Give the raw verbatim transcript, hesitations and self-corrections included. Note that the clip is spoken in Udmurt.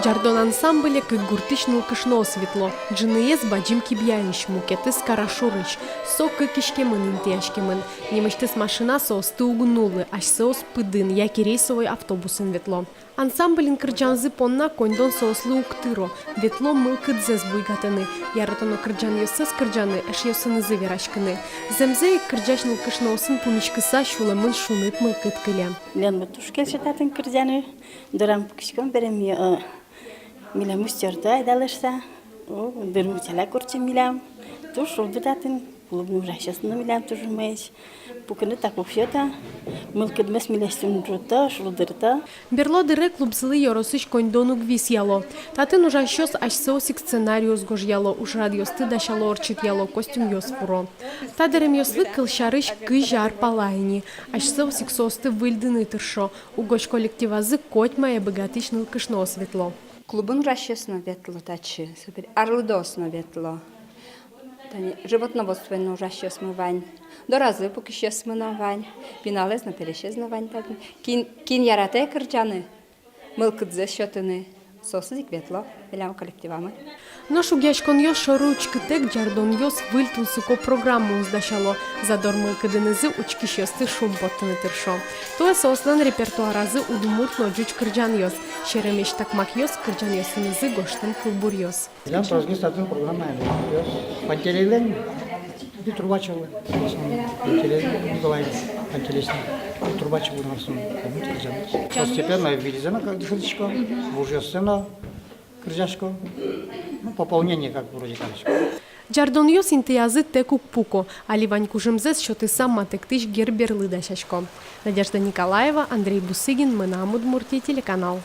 «Ӟардон» ансамбле кык гуртысь нылкышноос ветло. Ӝыныез Бадӟым Кибьяысь, мукетыз Карашурысь. Со кык иськемын интыяськемын. Нимысьтыз машина соосты уг нуллы, асьсэос пыдын яке рейсовой автобусын ветло. Ансамбльын кырӟамзы понна коньдон соослы уг тыро, ветло мылкыдзэс буйгатыны, яратоно кырӟанъёссэс кырӟаны, эшъёсынызы вераськыны. Зэмзэ ик, кырӟась нылкышноосын пумиськыса, сюлэмын шуныт мылкыд кыле. Милемлы туж кельше татын кырӟаны, дорам пукиськом бере, ми, э, милемыз ӧжыт, айдалэ шуса, о, дыр муцяля курчи милям, туж шулдыр татын. Клубын ужасьёс но милям туж умоесь. Пукыны так уг сёто, мылкыдмес милесьтым ӝуто, шулдырто. Берло дыре клубзылы ёросысь коньдон уг висъяло. Татын ужасьёс асьсэос ик сценариос гожъяло, ужрадъёсты дасяло, ортчытъяло, костюмъёс вуро. Та дэремъёслы, кылсярысь, кызь ар пала ини. Асьсэос ик соосты выльдыны тыршо. Угось коллективазы котьмае быгатӥсь нылкышноос ветло. Клубын ужасьёс но ветло татчы, собере арлыдоос но ветло. Тани животноводствоын но ужасьёсмы вань, доразы пукисьёсмы но вань, пиналэз но, пересез но вань татын. Кин, кин яратэ кырӟаны, мылкыдзэс сётыны, соосыз ик ветло милям коллективамы. Нош шугъяськонъёс шоры учкытэк, «Ӟардонъёс» выль тунсыко программаос дасяло. Задор мылкыдынызы учкисьёсты шумпоттыны тыршо. Туэ соослэн репертуаразы удмурт но ӟуч кырӟанъёс, серемесь такмакъёс, кырӟанъёсынызы гожтэм кылбуръёс. Милям тросгес татын программаын ужасьёс. Пантелейлэн и Трубачевлэн. Пантелей Николаевич Пантелейлэн и Трубачевлэн. Постепенно выльзэ но как дышетӥсько, вужъёссэ но кырӟасько. Ну, пополнение как вроде карисько. «Ӟардонъёс» интыязы тэк уг пуко. Али вань кужымзэс сётыса, матэктӥсь Герберлы дасясько. Надежда Николаева, Андрей Бусыгин, «Мынам Удмуртие» телеканал.